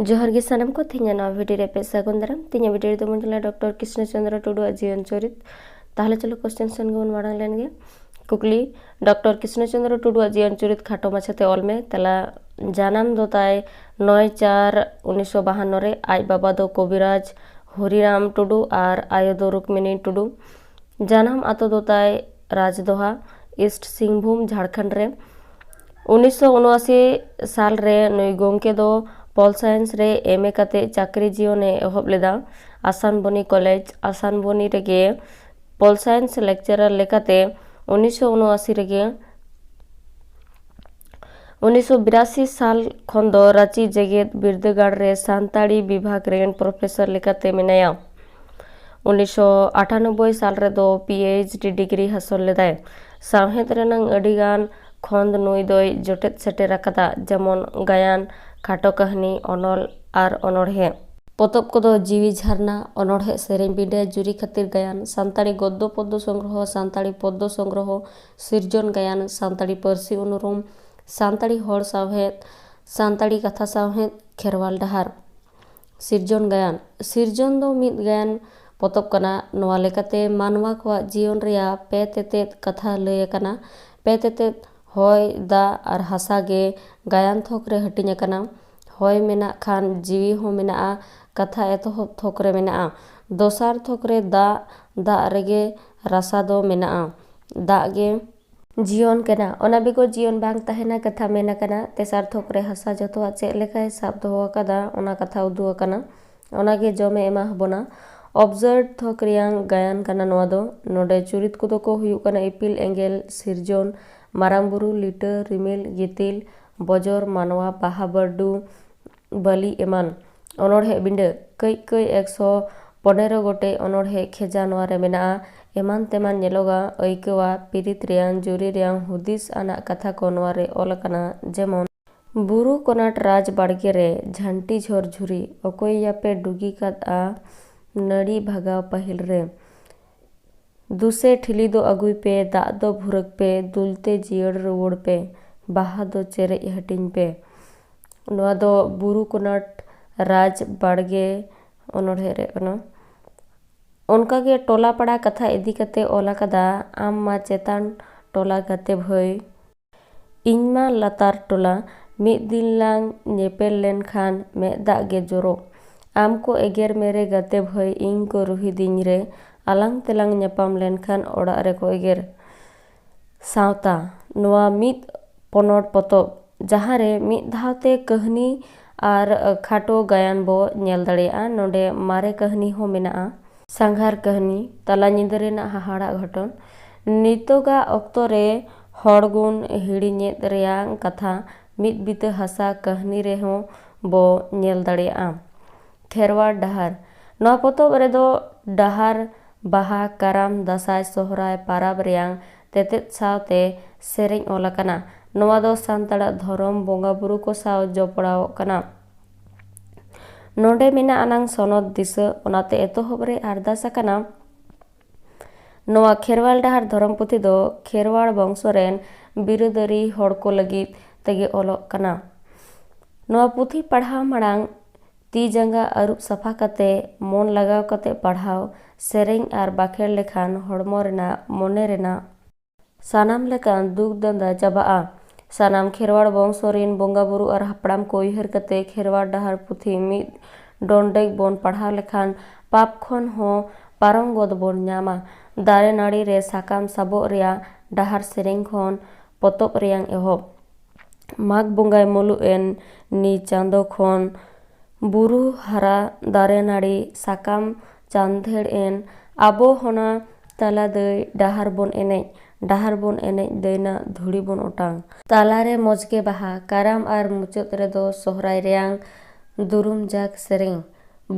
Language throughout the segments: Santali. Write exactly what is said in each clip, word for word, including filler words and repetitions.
ᱡᱚᱦᱟᱨ ᱜᱮ ᱥᱟᱱᱟᱢ ᱠᱚ, ᱛᱮᱦᱮᱧᱟᱜ ᱱᱚᱣᱟ ᱵᱷᱤᱰᱤᱭᱳ ᱨᱮ ᱟᱯᱮ ᱥᱟᱹᱜᱩᱱ ᱫᱟᱨᱟᱢ᱾ ᱛᱮᱦᱮᱧᱟᱜ ᱵᱷᱤᱰᱤᱭᱳ ᱨᱮᱫᱚ ᱵᱚᱱ ᱧᱮᱞᱟ ᱰᱚᱠᱴᱚᱨ ᱠᱨᱤᱥᱱᱚ ᱪᱚᱸᱫᱽᱨᱚ ᱴᱩᱰᱩᱣᱟᱜ ᱡᱤᱭᱚᱱ ᱪᱚᱨᱤᱛ᱾ ᱛᱟᱦᱞᱮ ᱪᱚᱞᱚ ᱠᱚᱥᱪᱮᱱ ᱥᱮᱱ ᱜᱮᱵᱚᱱ ᱢᱟᱲᱟᱝ ᱞᱮᱱ ᱜᱮ᱾ ᱠᱩᱠᱞᱤ, ᱰᱚᱠᱴᱚᱨ ᱠᱨᱤᱥᱱᱚ ᱪᱚᱸᱫᱽᱨᱚ ᱴᱩᱰᱩᱣᱟᱜ ᱡᱤᱭᱚᱱ ᱪᱚᱨᱤᱛ ᱠᱷᱟᱴᱚ ᱢᱟᱪᱷᱟᱛᱮ ᱚᱞ ᱢᱮ᱾ ᱛᱮᱞᱟ, ᱡᱟᱱᱟᱢ ᱫᱚ ᱛᱟᱭ ᱱᱚᱭ ᱪᱟᱨ ᱩᱱᱤᱥᱥᱚ ᱵᱟᱦᱟᱱᱱᱚ ᱨᱮ᱾ ᱟᱡ ᱵᱟᱵᱟ ᱫᱚ ᱠᱚᱵᱤᱨᱟᱡᱽ ᱦᱚᱨᱤᱨᱟᱢ ᱴᱩᱰᱩ ᱟᱨ ᱟᱭᱳ ᱫᱚ ᱨᱩᱠᱢᱤᱱᱤ ᱴᱩᱰᱩ᱾ ᱡᱟᱱᱟᱢ ᱟᱛᱳ ᱫᱚ ᱛᱟᱭ ᱨᱟᱡᱽᱫᱚᱦᱟ, ᱤᱥᱴ ᱥᱤᱝᱵᱷᱩᱢ, ᱡᱷᱟᱲᱠᱷᱚᱸᱰ ᱨᱮ᱾ ᱩᱱᱤᱥᱥᱚ ᱩᱱᱚᱟᱥᱤ ᱥᱟᱞ ᱨᱮ ᱱᱩᱭ ᱜᱚᱢᱠᱮ ᱫᱚ ᱯᱚᱞ ᱥᱟᱭᱮᱱᱥ ᱨᱮ ᱮᱢ ᱮ ᱠᱟᱛᱮ ᱪᱟᱹᱠᱨᱤ ᱡᱤᱭᱚᱱᱮ ᱮᱦᱚᱵ ᱞᱮᱫᱟ᱾ ᱟᱥᱟᱱᱵᱚᱱᱤ ᱠᱚᱞᱮᱡᱽ, ᱟᱥᱟᱱᱵᱚᱱᱤ ᱨᱮᱜᱮ ᱯᱚᱞ ᱥᱟᱭᱮᱱᱥ ᱞᱮᱠᱪᱟᱨᱟᱨ ᱞᱮᱠᱟᱛᱮ ᱩᱱᱤᱥᱥᱚ ᱩᱱᱚᱟᱥᱤ ᱨᱮᱜᱮ ᱩᱱᱤᱥᱥᱚ ᱵᱤᱨᱟᱥᱤ ᱥᱟᱞ ᱠᱷᱚᱱ ᱫᱚ ᱨᱟᱸᱪᱤ ᱡᱮᱜᱮᱛ ᱵᱤᱨᱫᱟᱹᱜᱟᱲ ᱨᱮ ᱥᱟᱱᱛᱟᱲᱤ ᱵᱤᱵᱷᱟᱜᱽ ᱨᱮᱱ ᱯᱨᱚᱯᱷᱮᱥᱚᱨ ᱞᱮᱠᱟᱛᱮ ᱢᱮᱱᱟᱭᱟ᱾ ᱩᱱᱤᱥᱥᱚ ᱟᱴᱷᱟᱱᱚᱵᱵᱳᱭ ᱥᱟᱞ ᱨᱮᱫᱚ ᱯᱤ ᱮᱭᱤᱪ ᱰᱤ ᱰᱤᱜᱽᱨᱤ ᱦᱟᱥᱚᱞ ᱞᱮᱫᱟᱭ᱾ ᱥᱟᱶᱦᱮᱫ ᱨᱮᱱᱟᱜ ᱟᱹᱰᱤᱜᱟᱱ ᱠᱷᱚᱸᱫᱽ ᱱᱩᱭ ᱫᱚᱭ ᱡᱚᱴᱮᱫ ᱥᱮᱴᱮᱨ ᱟᱠᱟᱫᱟ, ᱡᱮᱢᱚᱱ ᱜᱟᱭᱟᱱ, ᱠᱷᱟᱴᱚ ᱠᱟᱹᱦᱱᱤ, ᱚᱱᱚᱞ ᱟᱨ ᱚᱱᱚᱬᱦᱮ᱾ ᱯᱚᱛᱚᱵ ᱠᱚᱫᱚ ᱡᱤᱣᱤ ᱡᱷᱟᱨᱱᱟ, ᱚᱱᱚᱬᱦᱮ ᱥᱮᱨᱮᱧ ᱵᱤᱸᱰᱟᱹ, ᱡᱩᱨᱤ ᱠᱷᱟᱹᱛᱤᱨ ᱜᱟᱭᱟᱱ, ᱥᱟᱱᱛᱟᱲᱤ ᱜᱚᱫᱽᱫᱚ ᱯᱚᱫᱽᱫᱚ ᱥᱚᱝᱜᱨᱚᱦᱚ, ᱥᱟᱱᱛᱟᱲᱤ ᱯᱚᱫᱽᱫᱚ ᱥᱚᱝᱜᱨᱚᱦᱚ, ᱥᱤᱨᱡᱚᱱ ᱜᱟᱭᱟᱱ, ᱥᱟᱱᱛᱟᱲᱤ ᱯᱟᱹᱨᱥᱤ ᱩᱱᱩᱨᱩᱢ, ᱥᱟᱱᱛᱟᱲᱤ ᱦᱚᱲ ᱥᱟᱶᱦᱮᱫ, ᱥᱟᱱᱛᱟᱲᱤ ᱠᱟᱛᱷᱟ ᱥᱟᱶᱦᱮᱫ, ᱠᱷᱮᱨᱣᱟᱞ ᱰᱟᱦᱟᱨ᱾ ᱥᱤᱨᱡᱚᱱ ᱜᱟᱭᱟᱱ᱾ ᱥᱤᱨᱡᱚᱱ ᱫᱚ ᱢᱤᱫ ᱜᱟᱭᱟᱱ ᱯᱚᱛᱚᱵ ᱠᱟᱱᱟ᱾ ᱱᱚᱣᱟ ᱞᱮᱠᱟᱛᱮ ᱢᱟᱱᱣᱟ ᱠᱚᱣᱟᱜ ᱡᱤᱭᱚᱱ ᱨᱮᱭᱟᱜ ᱯᱮ ᱛᱮᱛᱮᱫ ᱠᱟᱛᱷᱟ ᱞᱟᱹᱭ ᱟᱠᱟᱱᱟ᱾ ᱯᱮ ᱛᱮᱛᱮᱫ, ᱦᱚᱭ, ᱫᱟᱜ ᱟᱨ ᱦᱟᱥᱟ ᱜᱮ ᱜᱟᱭᱟᱱ ᱛᱷᱚᱠ ᱨᱮ ᱦᱟᱹᱴᱤᱧ ᱟᱠᱟᱱᱟ᱾ ᱦᱚᱭ ᱢᱮᱱᱟᱜ ᱠᱷᱟᱱ ᱡᱤᱣᱤ ᱦᱚᱸ ᱢᱮᱱᱟᱜᱼᱟ᱾ ᱠᱟᱛᱷᱟ ᱮᱛᱚᱦᱚᱵ ᱛᱷᱚᱠ ᱨᱮ ᱢᱮᱱᱟᱜᱼᱟ᱾ ᱫᱚᱥᱟᱨ ᱛᱷᱚᱠ ᱨᱮ ᱫᱟᱜ, ᱫᱟᱜ ᱨᱮᱜᱮ ᱨᱟᱥᱟ ᱫᱚ ᱢᱮᱱᱟᱜᱼᱟ᱾ ᱫᱟᱜ ᱜᱮ ᱡᱤᱭᱚᱱ ᱠᱟᱱᱟ, ᱚᱱᱟ ᱵᱮᱜᱚᱨ ᱡᱤᱭᱚᱱ ᱵᱟᱝ ᱛᱟᱦᱮᱱᱟ ᱠᱟᱛᱷᱟ ᱢᱮᱱ ᱟᱠᱟᱱᱟ᱾ ᱛᱮᱥᱟᱨ ᱛᱷᱚᱠ ᱨᱮ ᱦᱟᱥᱟ ᱡᱚᱛᱚᱣᱟᱜ ᱪᱮᱫ ᱞᱮᱠᱟᱭ ᱥᱟᱵ ᱫᱚᱦᱚ ᱟᱠᱟᱫᱟ, ᱚᱱᱟ ᱠᱟᱛᱷᱟ ᱩᱫᱩᱜ ᱟᱠᱟᱱᱟ, ᱚᱱᱟᱜᱮ ᱡᱚᱢᱮ ᱮᱢᱟ ᱵᱚᱱᱟ᱾ ᱚᱵᱡᱟᱨᱵᱷ ᱛᱷᱚᱠ ᱨᱮᱭᱟᱝ ᱜᱟᱭᱟᱱ ᱠᱟᱱᱟ ᱱᱚᱣᱟ ᱫᱚ᱾ ᱱᱚᱰᱮ ᱪᱩᱨᱤᱛ ᱠᱚᱫᱚ ᱠᱚ ᱦᱩᱭᱩᱜ ᱠᱟᱱᱟ ᱤᱯᱤᱞ ᱮᱸᱜᱮᱞ, ᱥᱤᱨᱡᱚᱱ, ᱢᱟᱨᱟᱝ ᱵᱩᱨᱩ, ᱞᱤᱴᱟᱹ, ᱨᱤᱢᱤᱞ, ᱜᱤᱛᱤᱞ, ᱵᱚᱡᱚᱨ, ᱢᱟᱱᱣᱟ, ᱵᱟᱦᱟ, ᱵᱟᱹᱨᱰᱩ, ᱵᱟᱹᱞᱤ ᱮᱢᱟᱱ᱾ ᱚᱱᱚᱬᱦᱮ ᱵᱤᱸᱰᱟᱹ᱾ ᱠᱟᱹᱡ ᱠᱟᱹᱡ ᱮᱠᱥᱚ ᱯᱚᱱᱮᱨᱚ ᱜᱚᱴᱮᱡ ᱚᱱᱚᱬᱦᱮ ᱠᱷᱮᱡᱟ ᱱᱚᱣᱟ ᱨᱮ ᱢᱮᱱᱟᱜᱼᱟ᱾ ᱮᱢᱟᱱ ᱛᱮᱢᱟᱱ ᱧᱮᱞᱚᱜᱟ, ᱟᱹᱭᱠᱟᱹᱣᱟ, ᱯᱤᱨᱤᱛ ᱨᱮᱭᱟᱝ, ᱡᱩᱨᱤ ᱨᱮᱭᱟᱝ, ᱦᱩᱫᱤᱥ ᱟᱱᱟᱜ ᱠᱟᱛᱷᱟ ᱠᱚ ᱱᱚᱣᱟ ᱨᱮ ᱚᱞ ᱟᱠᱟᱱᱟ, ᱡᱮᱢᱚᱱ, ᱵᱩᱨᱩ ᱠᱚᱱᱟᱴ ᱨᱟᱡᱽ ᱵᱟᱲᱜᱮ ᱨᱮ, ᱡᱷᱟᱱᱴᱤ ᱡᱷᱚᱨ ᱡᱷᱩᱨᱤ, ᱚᱠᱚᱭ ᱭᱟᱯᱮ ᱰᱩᱜᱤ ᱠᱟᱫᱼᱟ ᱱᱟᱹᱲᱤ ᱵᱷᱟᱜᱟᱣ ᱯᱟᱹᱦᱤᱞ ᱨᱮ᱾ ᱫᱩᱥᱮ ᱴᱷᱤᱞᱤ ᱫᱚ ᱟᱹᱜᱩᱭ ᱯᱮ, ᱫᱟᱜ ᱫᱚ ᱵᱷᱩᱨᱟᱹᱜ ᱯᱮ, ᱫᱩᱞ ᱛᱮ ᱡᱤᱭᱟᱹᱲ ᱨᱩᱣᱟᱹᱲ ᱯᱮ, ᱵᱟᱦᱟ ᱫᱚ ᱪᱮᱨᱮᱡ ᱦᱟᱹᱴᱤᱧ ᱯᱮ᱾ ᱱᱚᱣᱟ ᱫᱚ ᱵᱩᱨᱩ ᱠᱚᱱᱟᱴ ᱨᱟᱡᱽ ᱵᱟᱲᱜᱮ ᱚᱱᱚᱬᱦᱮ ᱨᱮ ᱠᱟᱱᱟ᱾ ᱚᱱᱠᱟᱜᱮ ᱴᱚᱞᱟ ᱯᱟᱲᱟ ᱠᱟᱛᱷᱟ ᱤᱫᱤ ᱠᱟᱛᱮ ᱚᱞ ᱟᱠᱟᱫᱟ, ᱟᱢ ᱢᱟ ᱪᱮᱛᱟᱱ ᱴᱚᱞᱟ ᱜᱟᱛᱮ ᱵᱷᱟᱹᱭ, ᱤᱧ ᱢᱟ ᱞᱟᱛᱟᱨ ᱴᱚᱞᱟ, ᱢᱤᱫ ᱫᱤᱱ ᱞᱟᱝ ᱧᱮᱯᱮᱞ ᱞᱮᱱᱠᱷᱟᱱ ᱢᱮᱫ ᱫᱟᱜ ᱜᱮ ᱡᱚᱨᱚᱜ᱾ ᱟᱢ ᱠᱚ ᱮᱜᱮᱨ ᱢᱮᱨᱮ ᱜᱟᱛᱮ ᱵᱷᱟᱹᱭ, ᱤᱧ ᱠᱚ ᱨᱩᱦᱤᱫᱤᱧ ᱨᱮ, ᱟᱞᱟᱝ ᱛᱮᱞᱟᱝ ᱧᱟᱯᱟᱢ ᱞᱮᱱᱠᱷᱟᱱ ᱚᱲᱟᱜ ᱨᱮᱠᱚ ᱮᱜᱮᱨ᱾ ᱥᱟᱶᱛᱟ, ᱱᱚᱣᱟ ᱢᱤᱫ ᱯᱚᱱᱚᱴ ᱯᱚᱛᱚᱵ, ᱡᱟᱦᱟᱸ ᱨᱮ ᱢᱤᱫ ᱫᱷᱟᱣ ᱛᱮ ᱠᱟᱹᱦᱱᱤ ᱟᱨ ᱠᱷᱟᱴᱚ ᱜᱟᱭᱟᱱ ᱵᱚ ᱧᱮᱞ ᱫᱟᱲᱮᱭᱟᱜᱼᱟ᱾ ᱱᱚᱰᱮ ᱢᱟᱨᱮ ᱠᱟᱹᱦᱱᱤ ᱦᱚᱸ ᱢᱮᱱᱟᱜᱼᱟ᱾ ᱥᱟᱸᱜᱷᱟᱨ ᱠᱟᱹᱦᱱᱤ, ᱛᱟᱞᱟ ᱧᱤᱫᱟᱹ ᱨᱮᱱᱟᱜ ᱦᱟᱦᱟᱲᱟᱜ ᱜᱷᱚᱴᱚᱱ᱾ ᱱᱤᱛᱚᱜᱟᱜ ᱚᱠᱛᱚ ᱨᱮ ᱦᱚᱲ ᱜᱩᱱ ᱦᱤᱲᱤᱧᱮᱫ ᱨᱮᱭᱟᱜ ᱠᱟᱛᱷᱟ ᱢᱤᱫ ᱵᱤᱛᱟᱹ ᱦᱟᱥᱟ ᱠᱟᱹᱦᱱᱤ ᱨᱮᱦᱚᱸ ᱵᱚ ᱧᱮᱞ ᱫᱟᱲᱮᱭᱟᱜᱼᱟ᱾ ᱠᱷᱮᱨᱣᱟᱲ ᱰᱟᱦᱟᱨ, ᱱᱚᱣᱟ ᱯᱚᱛᱚᱵ ᱨᱮᱫᱚ ᱰᱟᱦᱟᱨ, ᱵᱟᱦᱟ, ᱠᱟᱨᱟᱢ, ᱫᱟᱸᱥᱟᱭ, ᱥᱚᱦᱨᱟᱭ, ᱯᱟᱨᱟᱵᱽ ᱨᱮᱭᱟᱝ ᱛᱮᱛᱮᱫ ᱥᱟᱶᱛᱮ ᱥᱮᱨᱮᱧ ᱚᱞ ᱟᱠᱟᱱᱟ᱾ ᱱᱚᱣᱟ ᱫᱚ ᱥᱟᱱᱛᱟᱲᱟᱜ ᱫᱷᱚᱨᱚᱢ ᱵᱚᱸᱜᱟ ᱵᱩᱨᱩ ᱠᱚ ᱥᱟᱶ ᱡᱚᱯᱲᱟᱣᱚᱜ ᱠᱟᱱᱟ᱾ ᱱᱚᱰᱮ ᱢᱮᱱᱟᱜ ᱟᱱᱟᱝ ᱥᱚᱱᱚᱛ ᱫᱤᱥᱟᱹ, ᱚᱱᱟᱛᱮ ᱮᱛᱚᱦᱚᱵ ᱨᱮ ᱟᱨᱫᱟᱥ ᱟᱠᱟᱱᱟ᱾ ᱱᱚᱣᱟ ᱠᱷᱮᱨᱣᱟᱞ ᱰᱟᱦᱟᱨ ᱫᱷᱚᱨᱚᱢ ᱯᱩᱛᱷᱤ ᱫᱚ ᱠᱷᱮᱨᱣᱟᱲ ᱵᱚᱝᱥᱚ ᱨᱮᱱ ᱵᱤᱨᱟᱹᱫᱟᱹᱨᱤ ᱦᱚᱲ ᱠᱚ ᱞᱟᱹᱜᱤᱫ ᱛᱮᱜᱮ ᱚᱞᱚᱜ ᱠᱟᱱᱟ᱾ ᱱᱚᱣᱟ ᱯᱩᱛᱷᱤ ᱯᱟᱲᱦᱟᱣ ᱢᱟᱲᱟᱝ ᱛᱤ ᱡᱟᱸᱜᱟ ᱟᱹᱨᱩᱵ ᱥᱟᱯᱷᱟ ᱠᱟᱛᱮ, ᱢᱚᱱ ᱞᱟᱜᱟᱣ ᱠᱟᱛᱮ ᱯᱟᱲᱦᱟᱣ, ᱥᱮᱨᱮᱧ ᱟᱨ ᱵᱟᱠᱷᱮᱲ ᱞᱮᱠᱷᱟᱱ ᱦᱚᱲᱢᱚ ᱨᱮᱱᱟᱜ, ᱢᱚᱱᱮ ᱨᱮᱱᱟᱜ ᱥᱟᱱᱟᱢ ᱞᱮᱠᱟᱱ ᱫᱩᱠ ᱫᱟᱸᱫᱟ ᱪᱟᱵᱟᱜᱼᱟ᱾ ᱥᱟᱱᱟᱢ ᱠᱷᱮᱨᱣᱟᱲ ᱵᱚᱝᱥᱚ ᱨᱤᱱ ᱵᱚᱸᱜᱟ ᱵᱩᱨᱩ ᱟᱨ ᱦᱟᱯᱲᱟᱢ ᱠᱚ ᱩᱭᱦᱟᱹᱨ ᱠᱟᱛᱮ ᱠᱷᱮᱨᱣᱟᱲ ᱰᱟᱦᱟᱨ ᱯᱩᱛᱷᱤ ᱢᱤᱫ ᱰᱚᱸᱰᱮᱠ ᱵᱚᱱ ᱯᱟᱲᱦᱟᱣ ᱞᱮᱠᱷᱟᱱ ᱯᱟᱯ ᱠᱷᱚᱱ ᱦᱚᱸ ᱯᱟᱨᱚᱢ ᱜᱚᱫ ᱵᱚᱱ ᱧᱟᱢᱟ᱾ ᱫᱟᱨᱮ ᱱᱟᱹᱲᱤ ᱨᱮ ᱥᱟᱠᱟᱢ ᱥᱟᱵᱚᱜ ᱨᱮᱭᱟᱜ ᱰᱟᱦᱟᱨ ᱥᱮᱨᱮᱧ ᱠᱷᱚᱱ ᱯᱚᱛᱚᱵ ᱨᱮᱭᱟᱝ ᱮᱦᱚᱵ᱾ ᱢᱟᱜᱽ ᱵᱚᱸᱜᱟᱭ ᱢᱩᱞᱩᱜ ᱮᱱ ᱱᱤ ᱪᱟᱸᱫᱚ ᱠᱷᱚᱱ ᱵᱩᱨᱩ ᱦᱟᱨᱟ ᱫᱟᱨᱮ ᱱᱟᱹᱲᱤ ᱥᱟᱠᱟᱢ ᱪᱟᱱᱫᱷᱮᱲ ᱮᱱ ᱟᱵᱚ ᱦᱚᱱᱟ ᱛᱟᱞᱟ ᱫᱟᱹᱭ ᱰᱟᱦᱟᱨ ᱵᱚᱱ ᱮᱱᱮᱡ, ᱰᱟᱦᱟᱨ ᱵᱚᱱ ᱮᱱᱮᱡ ᱫᱟᱹᱭᱱᱟ ᱫᱷᱩᱲᱤ ᱵᱚᱱ ᱚᱴᱟᱝ᱾ ᱛᱟᱞᱟᱨᱮ ᱢᱚᱡᱽ ᱜᱮ ᱵᱟᱦᱟ ᱠᱟᱨᱟᱢ ᱟᱨ ᱢᱩᱪᱟᱹᱫ ᱨᱮᱫᱚ ᱥᱚᱦᱨᱟᱭ ᱨᱮᱭᱟᱝ ᱫᱩᱨᱩᱢ ᱡᱟᱠ ᱥᱮᱨᱮᱧ᱾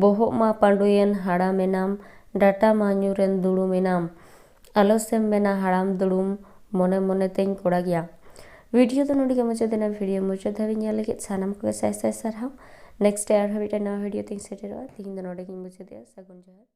ᱵᱚᱦᱚᱜ ᱢᱟ ᱯᱟᱺᱰᱩᱭᱮᱱ ᱦᱟᱲᱟᱢ ᱮᱱᱟᱢ, ᱰᱟᱴᱟ ᱢᱟ ᱧᱩᱨᱮᱱ ᱫᱩᱲᱩᱢ ᱮᱱᱟᱢ᱾ ᱟᱞᱚ ᱥᱮᱢ ᱢᱮᱱᱟ ᱦᱟᱲᱟᱢ ᱫᱩᱲᱩᱢ, ᱢᱚᱱᱮ ᱢᱚᱱᱮ ᱛᱮᱧ ᱠᱚᱲᱟ ᱜᱮᱭᱟ᱾ ᱵᱷᱤᱰᱤᱭᱳ ᱫᱚ ᱱᱚᱰᱮ ᱜᱮ ᱢᱩᱪᱟᱹᱫ ᱮᱱᱟ᱾ ᱵᱷᱤᱰᱤᱭᱳ ᱢᱩᱪᱟᱹᱫ ᱫᱷᱟᱹᱵᱤᱡ ᱧᱮᱞ ᱞᱟᱹᱜᱤᱫ ᱥᱟᱱᱟᱢ ᱠᱚᱜᱮ ᱥᱟᱭ ᱥᱟᱭ ᱥᱟᱨᱦᱟᱣ᱾ ᱱᱮᱠᱥᱴ ᱨᱮ ᱟᱨᱦᱚᱸ ᱢᱤᱫᱴᱮᱱ ᱱᱟᱣᱟ ᱵᱷᱤᱰᱤᱭᱳ ᱛᱮᱧ ᱥᱮᱴᱮᱨᱚᱜᱼᱟ᱾ ᱛᱤᱦᱤᱧ ᱫᱚ ᱱᱚᱰᱮ ᱜᱮᱧ ᱢᱩᱪᱟᱹᱫᱮᱜᱼᱟ᱾ ᱥᱟᱹᱜᱩᱱ ᱡᱚᱦᱟᱨ᱾